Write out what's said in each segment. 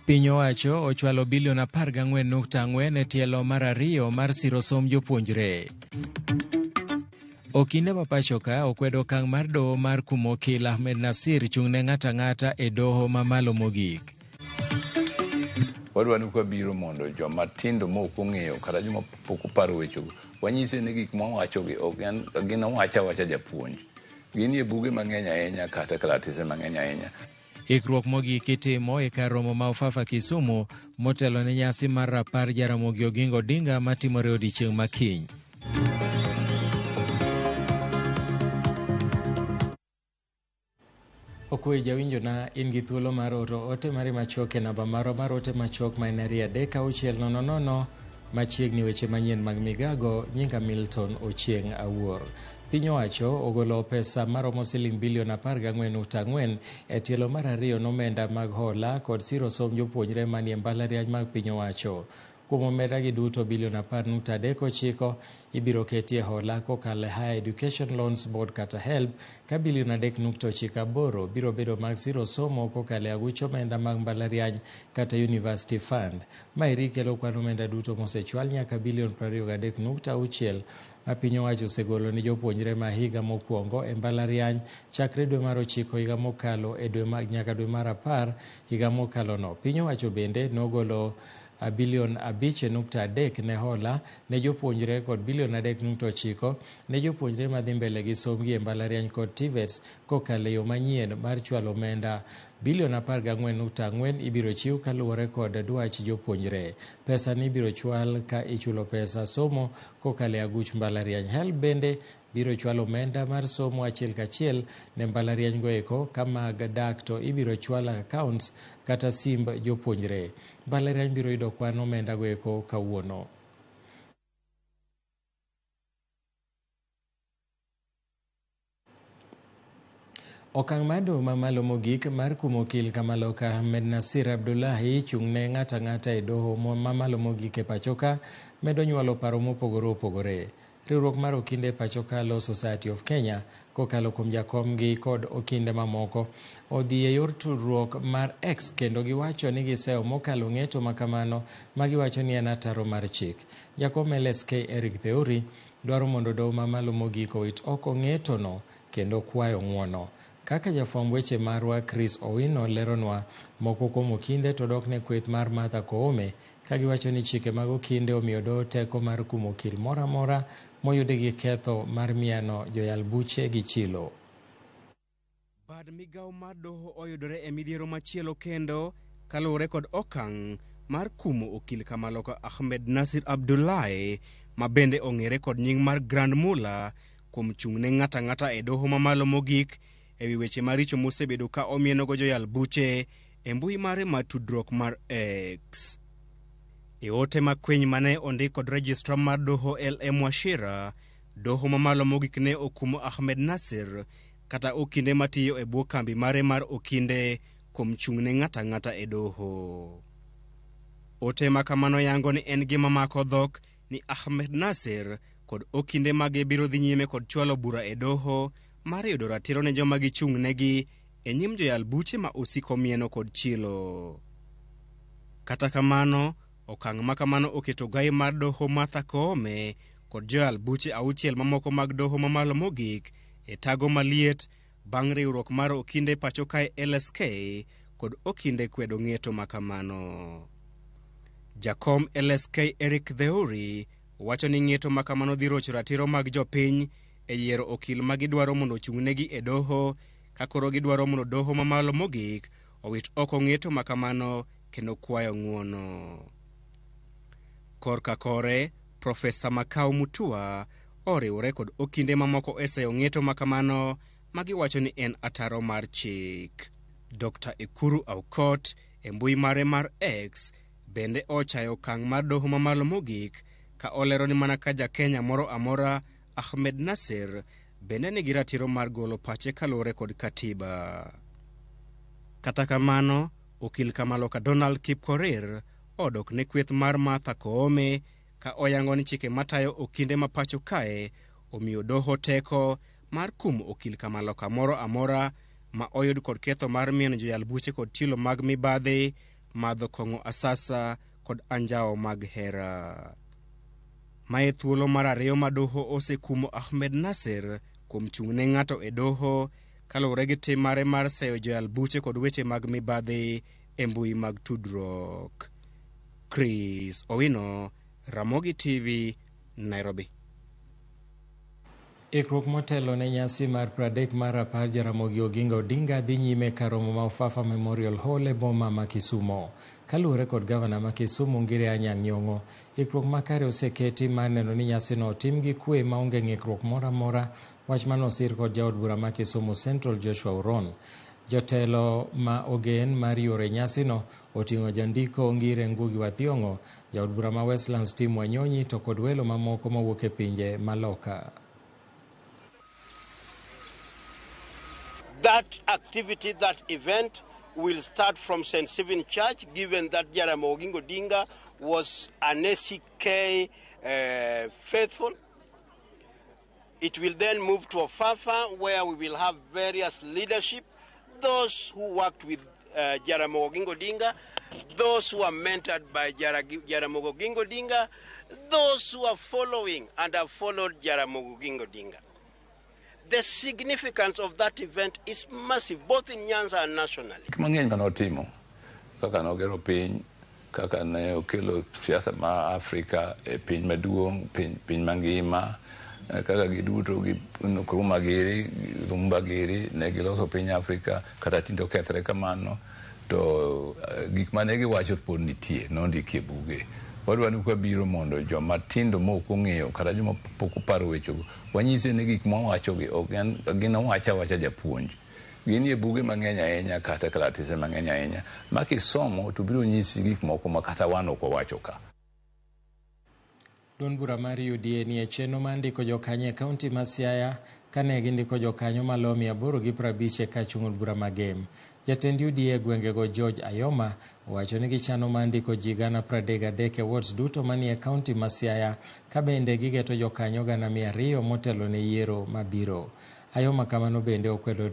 Piny owacho ochwalo bilion 14.4 e tielo mar ariyo mar siro somb jopuonjre. Okinde ma pacho ka okwedo okang' mar doho mar kumo okil Ahmed Nasir chung' ne ng'ato ang'ata e doho mamalo mogik. Wadwa ni kwabiro mondo joma tindo ma ok ong'eyo kata joma pok oparo wechego, wanyise ni gik mwawachogi ok gin awacha awacha japuonj. Ginie buge mang'eny ahinya kata kalatese mang'eny ahinya. Ikruok mogik itimo e kar romo ma Ofafa Kisumu motelo ne nyasi mar rapar Jaramogi Oginga Odinga matimore odiechieng' ma kiny. Okwe jawinjona in gi thuolo mar oro ote mari machuok e namba marwa mar ote machuok ma en 23600 machiegni weche manyien mag migago nyinga Milton Ochieng' Awuor. Piny owacho ogolo pesa maromo siling bilion 14.4 e tielo mar ariyo nomenda mag hola kod siro somb jopuonjre manie mbalariany mag piny owacho. Kuom omenda gi duto bilion 10.39 ibiro ketie hola kokalo e Higher Education Loans Board kata HELB ka bilion 3.98 biro bedo mag siro somo kokalo e aguch omenda mag mbalariany kata University Fund. Maeri kelo kwan omenda duto mosechwal nyaka bilion 23.6 ma piny owacho osegolo ne jopuonjre ma higa mokwongo e mbalariany chakre dwe mar ochiko higa mokalo e dwe nyaka dwe mar 10 higa mokalo no. Piny owacho bende nogolo bilion 5.3 ne hola ne jopuonjre kod bilion 3.9 ne jopuonjre madhi mbele gi sombgi e mbalariany kod TVETs kokalo e yo manyien mar chwalo omenda. Bilion 14.4 ibiro chiw kaluwore kod dwach jopuonjre. Pesa ni ibiro chwal ka ichulo pesa somo kokalo e aguch mbalariany. HELB bende biro chwalo omenda mar somo achiel kachiel ne mbalariany go eko ka mag dak to ibiro chwal accounts kata simb jopuonjre. Mbalariany biro yudo kwan omenda go eko kawuono. Okang' mar doho mamalo mogik mar kumo okil Kamaloka Ahmed Nasir Abdullahi chung' ne ng'ato ang'ata e doho mamalo mogik e pachoka medo nyuolo paro mopogore opogore. Riwruok mar okinde e pachoka Law Society of Kenya kokalo kuom jakomgi kod okinde mamoko odhi e yor tudruok mar X kendo giwacho ni giseyo mokalo ng'eto makamano ma giwacho ni en ataro mar chik. Jakom LSK Eric Theuri dwaro mondo doho mamalo mogik owit oko ng'etono kendo kwayo ng'uono. Kaka jafwamb weche marwa Chris Owino leronwa, moko kuom okinde to dok ne kweth mar Martha Koome ka giwacho ni chike mag okinde omiyo doho teko mar kumo okil moro amora moyudi gi ketho mar miano joyal buche gi chilo. Bad migawo mar doho oyudore e midhiero machielo kendo kaluwore kod okang' mar kumo okil Kamaloka Ahmed Nasir Abdullahi ma bende ong'ere kod nying mar Grand Mullah kuom chung' ne ng'ato ang'ata e doho mamalo mogik ewi weche maricho mosebedo ka omienogo joyal buche e mbui mare mar tudruok mar X. E ote makwiny mane ondik kod registrar mar doho LM Wachira, doho mamalo mogik ne okumo Ahmed Nasir kata okinde matiyo e bwo kambi mare mar okinde kuom chung' ne ng'ato ang'ata e doho. Ote ma kamano yango ni en gima mako dhok ni Ahmed Nasir kod okinde mage biro dhi nyime kod chwalo bura e doho mar yudo ratiro ne joma gichung' negi e nyim joyal buche ma osiko mieno kod chilo. Kata kamano, okang' ma kamano oketo gai mar doho Martha Koome kod joyal buche 6 mamoko mag doho mamalo mogik e tago maliet bang' riwruok mar okinde pacho kae LSK kod okinde kwedo ng'eto ma kamano. Jakom LSK Eric Theuri wacho ni ng'eto ma kamano dhi rocho ratiro mag jopiny e yiero okil ma gidwaro mondo ochung'negi e doho ka koro gidwaro mondo doho mamalo mogik owit oko ng'eto ma kamano kendo kwayo ng'uono. Korka kore, Profesa Makau Mutua oriwore kod okinde mamoko e seyo ng'eto ma kamano ma giwacho ni en ataro mar chik. Dr. Ekuru Aukot e mbui mare mar X bende ochayo okang' mar doho mamalo mogik ka olero ni mana ka ja Kenya moro amora Ahmed Nasir bende nigi ratiro mar golo pache kaluwore kod katiba. Kata kamano, okil Kamaloka Donald Kipkorir odok ne kweth mar Martha Koome ka oyango ni chike matayo okinde ma pacho kae omiyo doho teko mar kumo okil Kamaloka moro amora ma oyud kod ketho mar mieno joyal buche kod chilo mag mibadhi madho kong'o asasa kod anjawo mag hera. Mae thuolo mar ariyo ma doho osekumo Ahmed Nasir kuom chung' ne ng'ato e doho kaluwore gi tim mare mar seyo joyal buche kod weche mag mibadhi e mbui mag tudruok. Chris Owino, Ramogi TV, Nairobi. Ikruok motelo ne nyasi mar 30 mar rapar Jaramogi Oginga Odinga dhi nyime kar romo ma Ofafa Memorial Hall e boma ma Kisumo. Kaluwore kod gavana ma Kisumu Ngire Anyang' Nyong'o, ikruok makare oseketi mar neno ni nyasino otim gi kwe maonge ng'ikruok moro amora, wach mane osir kod jaod bura ma Kisumu Central Joshua Oron. Jotelo ma ogen mar yore nyasino oting'o jandiko Ngire Ngugi wa Thiong'o, jaod bura ma Westlands Tim Wanyonyi to kod welo mamoko mawuok e pinje maloka. That activity, that event will start from St. Stephen Church, given that Jaramogi Oginga Odinga was an ACK faithful. It will then move to Ofafa, where we will have various leadership, those who worked with Jaramogi Oginga Odinga, those who are mentored by Jaramogi Oginga Odinga, those who are following and have followed Jaramogi Oginga Odinga. The significance of that event is massive, both in Nyanza and nationally. Gik mang'eny mane otimo, kaka nogero piny, kaka ne okelo siasa ma Afrika e piny maduong', piny mangima, kaka giduto gi Nkrumah giri, Lumumba giri, ne giloso piny Afrika, kata tinde okethre kamano, to gik mane giwacho pod nitie, nondiki e buge. Wadwa ni kwabiro mondo joma tindo mok ong'eyo kata joma pok oparo wechego, wanyise ni gik mwawachogi ok gin awacha awacha japuonj. Ginie buge mang'eny ahinya kata kalatese mang'eny ahinya ma kisomo to biro nyisi gik moko ma kata wan ok wawacho ka. Duond bura mar UDA ni e chenro mar ndiko jokanyo e kaunti ma Siaya kane gindiko jokanyo maloyo 850 e kachung' od bura ma Gem. Jatend UDA e gwengego George Ayoma owacho ni gichano mar ndiko ji 33,000 e wards duto manie kaunti ma Siaya ka bende gigeto jokanyo 200,000 motelo ne yiero mabiro. Ayoma kamano bende okwedo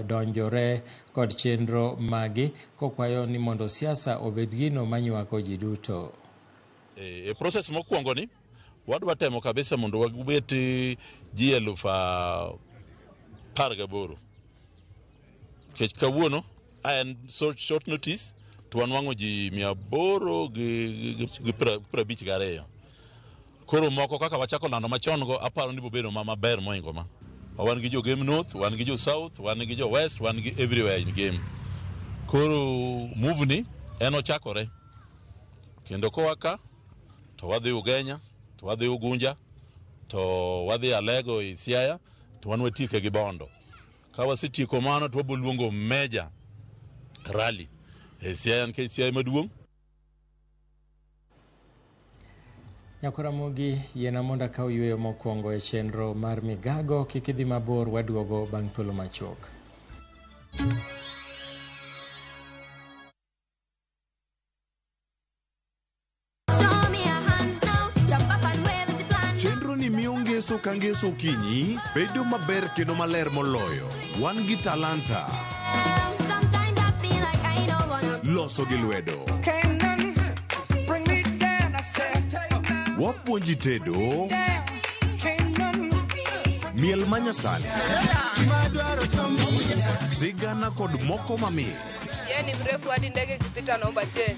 donjore kod chenro magi kokwayo ni mondo siasa obed gino manywako ji duto. E process mokwongo ni wadwa temo kabisa mondo wabet ji 18,000. Nikech kawuono en short notice to wanwang'o ji 852. Koro moko kaka wachako lando machon go aparo ni bobedo maber moingo ma. Wan gi jo Game North, wan gi jo South, wan gi jo West, wan gi everywhere in Game. Koro move ni en ochakore. Kendo koa ka to wadhi Ugenya, to wadhi Ugunja, to wadhi Alego e Siaya, to wan watieke gi Bondo. Ka wasetieko mano to wabiro luongo major rally e Siaya nikech Siaya maduong'. Nyakoramogi, yiena mondo akaw yueyo mokwongo e chenro mar migago. Kik idhi mabor, waduogo bang' thuolo machuok. Chenro ni miyo ngeso ka ngeso okinyi bedo maber kendo maler moloyo. Wan gi talanta. Loso gi lwedo. Wapuonji tedo. Miel manyasani. Sigana kod moko mamit. Yeye ni mrefu hadi ndege ikipita naomba change.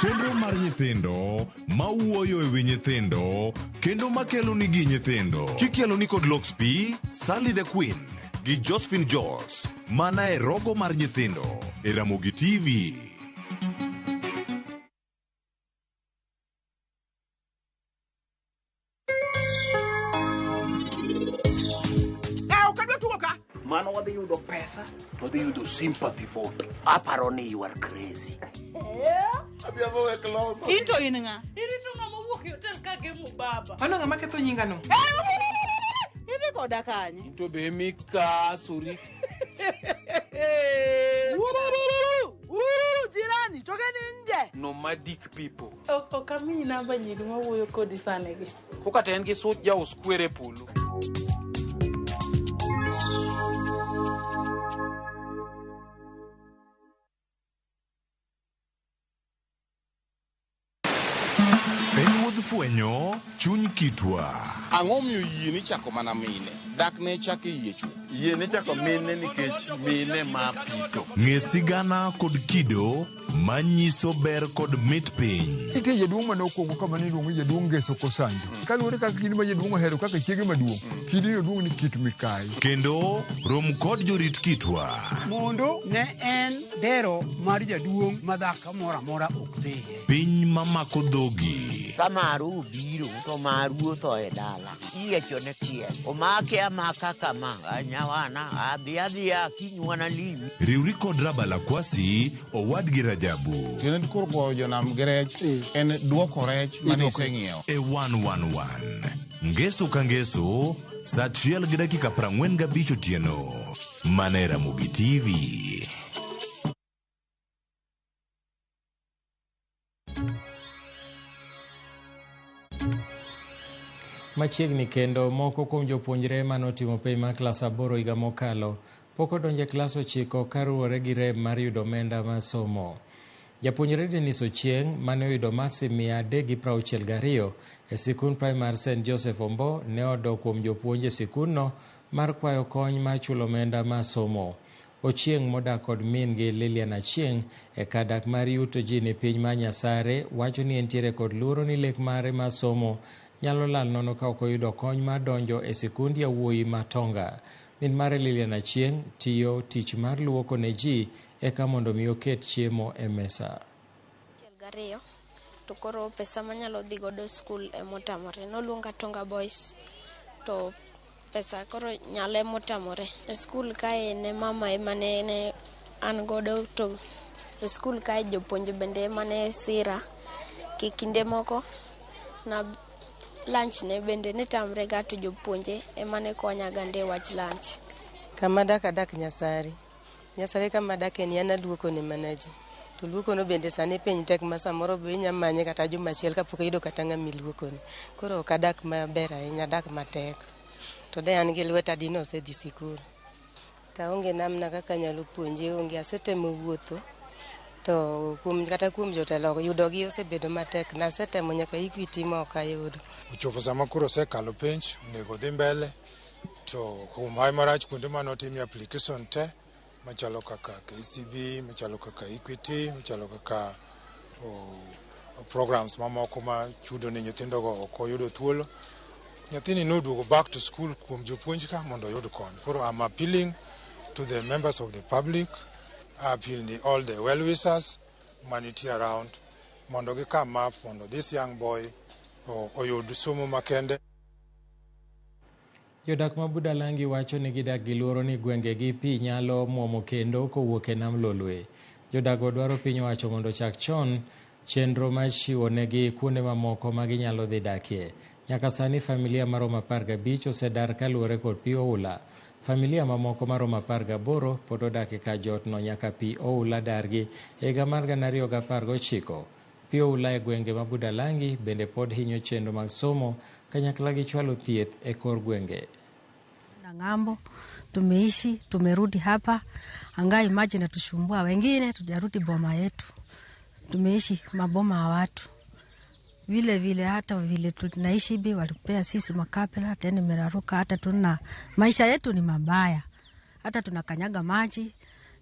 Chenro mar nyithindo mawuoyo e wi nyithindo kendo makelo nigi nyithindo. Kikelo ni kod Lox P, Sally the Queen gi Josephine Jos mana e rogo mar nyithindo e Ramogi TV. Mano wadhi yudo pesa to wadhi yudo sympathy vote. Aparo ni you are crazy. Into in ng'a? Irito ng'ama owuok e hotel ka gemo baba. Mano ng'ama ketho nyinga no? Idhi koda kanye? Into be mikasuri. Jirani, tokeni nje. Nomadic people. Ok amiyi namba nyiri mawuoyo kodi sani gi. Kata en gi such jaus kwere polo. Ifwenyo chuny kitwa. Ang'o miyo yie ni chako mana mine? Dak ne chak e yie chuth. Yie ni chako mine nikech mine ma pito. Ng'e sigana kod kido manyiso ber kod mit piny. Nitie jaduong' mane okwongo kama ne iluongo ni jaduong' Ngeso Kosanjo. Kaluwore kaka kidi ma jaduong' ohero kaka chiege maduong', kidino duong' ni kit mikayi. Kendo rom kod jorit kitwa. Mondo ne en dero mar jaduong' ma dhako moro amora ok dhiye. Piny mamako dhogi. Ka maru obiro to maru otho e dala. Iyiecho ne tiel. Omake amaka kama. Anyawana adhi adhiya kinywana limi. Riwri kod Rabalakwasi owadgi Rajabu. Tiende koro goyo jonam gi rech en duoko rech mane iseng'iewo. E 111. Ngeso ka ngeso, saa 1:45 otieno. Mana e Ramogi TV. Machiegni kendo moko kuom jopuonjre manotimo penj mar klas 8 higa mokalo pok odonjo e klas 9 kaluwore gi rem mar yudo omenda mar somo. Japuonjre Dennis Ochieng' mane oyudo maksi 362 e sikund primar St Joseph Ombo ne odok kuom jopuonj e sikundno mar kwayo kony mar chulo omenda mar somo. Ochieng' modak kod min-gi Lilian Achieng' e kar dak mar yuto ji ni piny mar Nyasare wacho ni entiere kod luoro ni lek mare mar somo nyalo lal nono ka ok oyudo kony mar donjo e sikund yawuoyi ma Tonga. Min mare Lilian Achieng' tiyo tich mar luoko ne ji eka mondo mi oket chiemo e mesa. 12 to koro pesa manyalo dhi godo skul emotamore. Noluonga Tonga Boys to pesa koro nyalo emotamore. E skul kae ne mama ema ne an godo to e skul kae jopuonj bende ema ne sira. Kinde moko na lunch ne bende ne tamre ga to jopuonje ema ne konya gande wach lunch. Kama dak adak Nyasari. Nyasari kama adake ni an aluoko ne mana ji. To luoko no bende sani piny tek ma samoro be inya manye kata juma achiel kapok iyudo kata ng'ama iluokone. Koro ok adak maber ahinya, adak matek. To de an gi lweta dine osedhi sikul. To aonge namna kaka anyalo puonje onge, asetemo wuotho to kuom kata kuom jotelo yudogi osebedo matek. Nasetemo nyaka Equity ma ok ayudo. Ochopo sama koro osekalo penj, onego odhi mbele to kuom hawi marach kuonde mane otimie application te machalo kaka KCB, machalo kaka Equity, machalo kaka programs mamoko ma chudo ne nyithindogo ok oyudo thuolo. Nyathini noduogo back to school kuom jopuonj ka mondo oyud kony. Koro I'm appealing to the members of the public, I appeal to all the well-wishers manitie around mondo gi come up mondo this young boy oyud somo makende. Jodak ma Budalangi wacho ni gidak gi luoro ni gwengegi pi nyalo muomo kendo kowuok e nam Lolwe. Jodak go dwaro piny owacho mondo ochak chon chenro mar chiwo negi kuonde mamoko ma ginyalo dhi dakie. Nyaka sani familia maromo 15 osedar kaluwore kod pi oula. Familia mamoko maromo 18 pod odak e kar jotno nyaka pi oula dargi e higa mar 2019. Pi oula e gwenge ma Budalangi bende pod hinyo chenro mag somo kanyakla gi chwalo thieth e kor gwenge. Na ng'ambo tumeishi, tumerudi hapa, angai maji inatusumbua, wengine tujarudi boma yetu, tumeishi maboma ya watu vile vile, hata vile tunaishi hivi walipea sisi makapela tena imeraruka, hata tuna maisha yetu ni mabaya, hata tunakanyaga maji,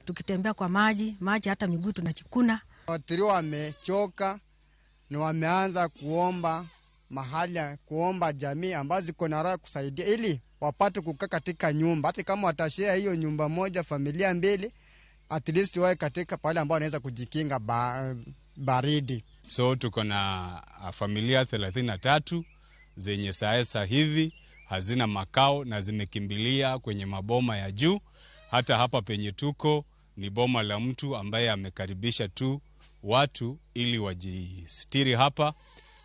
tukitembea kwa maji maji, hata miguu tunachikuna. Waathiriwa wamechoka na wameanza kuomba mahali, kuomba jamii ambazo ziko na roho kusaidia ili wapate kukaa katika nyumba, hata kama watashare hiyo nyumba moja familia mbili, at least wawe katika pale ambao wanaweza kujikinga baridi. So tuko na familia 33 zenye sasa hivi hazina makao na zimekimbilia kwenye maboma ya juu. Hata hapa penye tuko ni boma la mtu ambaye amekaribisha tu watu ili wajistiri hapa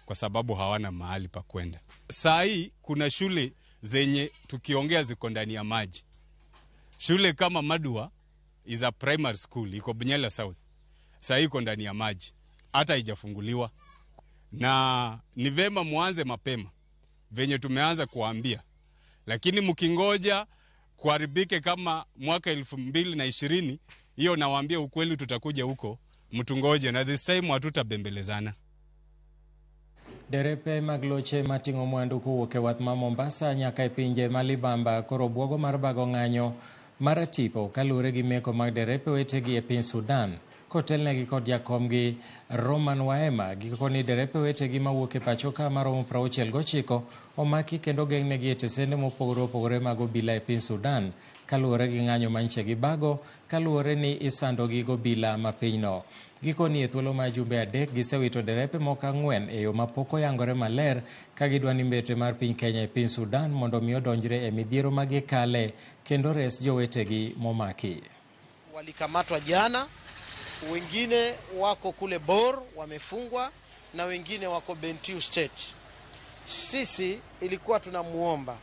kwa sababu hawana mahali pa kwenda. Saa hii kuna shule zenye tukiongea ziko ndani ya maji. Shule kama Madua is a primary school iko Bunyala South. Saa hii iko ndani ya maji, hata haijafunguliwa. Na ni vema muanze mapema venye tumeanza kuambia, lakini mkingoja kuharibike kama mwaka 2020, hiyo nawaambia ukweli, tutakuja huko, mtungoje, na this time hatutabembelezana. Derepe mag loche mating'o mwandu kowuok e wath ma Mombasa nyaka e pinje ma libamba koro bwogo mar bago ng'anyo mar tipo kaluwore gi meko mag derepe wetegi e piny Sudan kotelnegi kod jakomgi Roman Waema. Gikoni derepe wetegi mawuok e pacho ka maromo 69 omaki kendo geng'negi e tesende mopogore opogore mag obila e piny Sudan kaluwore gi ng'anyo manyiche gibago kaluwore ni isandogi gobila ma pinyno. Gikoni e thuolo mar jumbe 3 gisewito derepe moko 4 e yo mapok oyangore maler ka gidwa ni mbetre mar piny Kenya e piny Sudan mondo mi odonjre e midhiero ma gikale kendo res jowetegi momaki. Walikamatwa jana, wengine wako kule Bor wamefungwa na wengine wako Bentiu State. Sisi ilikuwa tunamuomba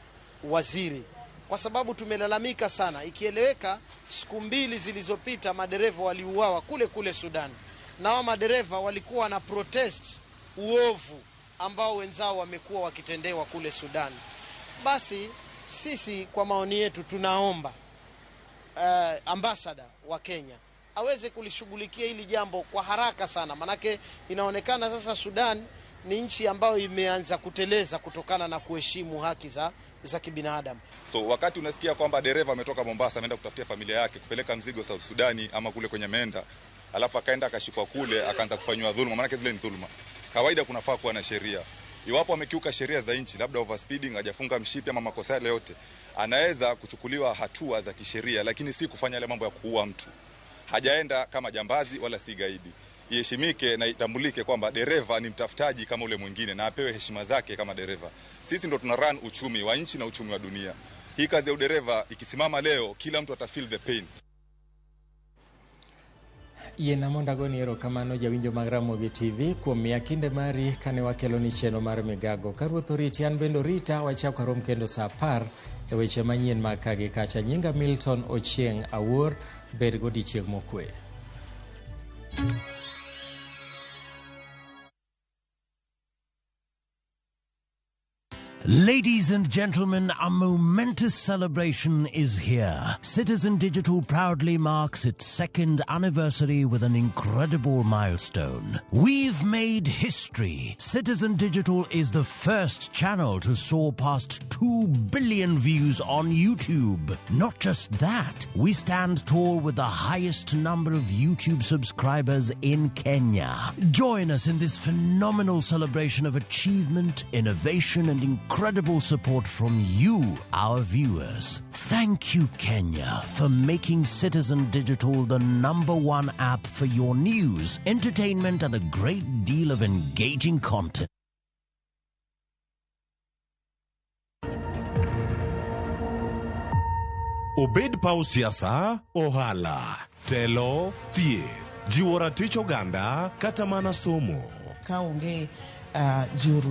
waziri kwa sababu tumelalamika sana. Ikieleweka, siku 2 zilizopita madereva waliuawa kule kule Sudan, na hao madereva walikuwa na protest uovu ambao wenzao wamekuwa wakitendewa kule Sudan. Basi sisi kwa maoni yetu tunaomba ambassador wa Kenya aweze kulishughulikia hili jambo kwa haraka sana, manake inaonekana sasa Sudan ni nchi ambayo imeanza kuteleza kutokana na kuheshimu haki za kibinadamu. So wakati unasikia kwamba dereva ametoka Mombasa ameenda kutafutia familia yake kupeleka mzigo South Sudani ama kule kwenye Menda, alafu akaenda akashikwa kule akaanza kufanywa dhuluma, maana zile ni dhuluma. Kawaida kunafaa kuwa na sheria. Iwapo amekiuka sheria za nchi, labda overspeeding, hajafunga mshipi ama makosa yale yote, anaweza kuchukuliwa hatua za kisheria, lakini si kufanya yale mambo ya kuua mtu. Hajaenda kama jambazi wala si gaidi. Iheshimike na itambulike kwamba dereva ni mtafutaji kama ule mwingine na apewe heshima zake kama dereva. Sisi ndo tuna run uchumi wa nchi na uchumi wa dunia. Hii kazi ya udereva ikisimama leo, kila mtu ata feel the pain. Yiena mondo agoni erokamano jawinjo mag Ramogi TV kuom miya kinde mari kane wakeloni chenro mar Migago. Ka Ruoth oriti, an bende orita, wachako warom kendo saa 10 e weche manyien mag ka gi kacha. Nyinga Milton Ochieng Awuor, bed godiechieng' mokwe. Ladies and gentlemen, a momentous celebration is here. Citizen Digital proudly marks its second anniversary with an incredible milestone. We've made history. Citizen Digital is the first channel to soar past 2 billion views on YouTube. Not just that, we stand tall with the highest number of YouTube subscribers in Kenya. Join us in this phenomenal celebration of achievement, innovation, and incredible support from you, our viewers. Thank you, Kenya, for making Citizen Digital the #1 app for your news, entertainment, and a great deal of engaging content. Obed paw siasa, ohala, telo, thieth, jiwo ratich oganda, kata mana somo. Ka onge jiwo.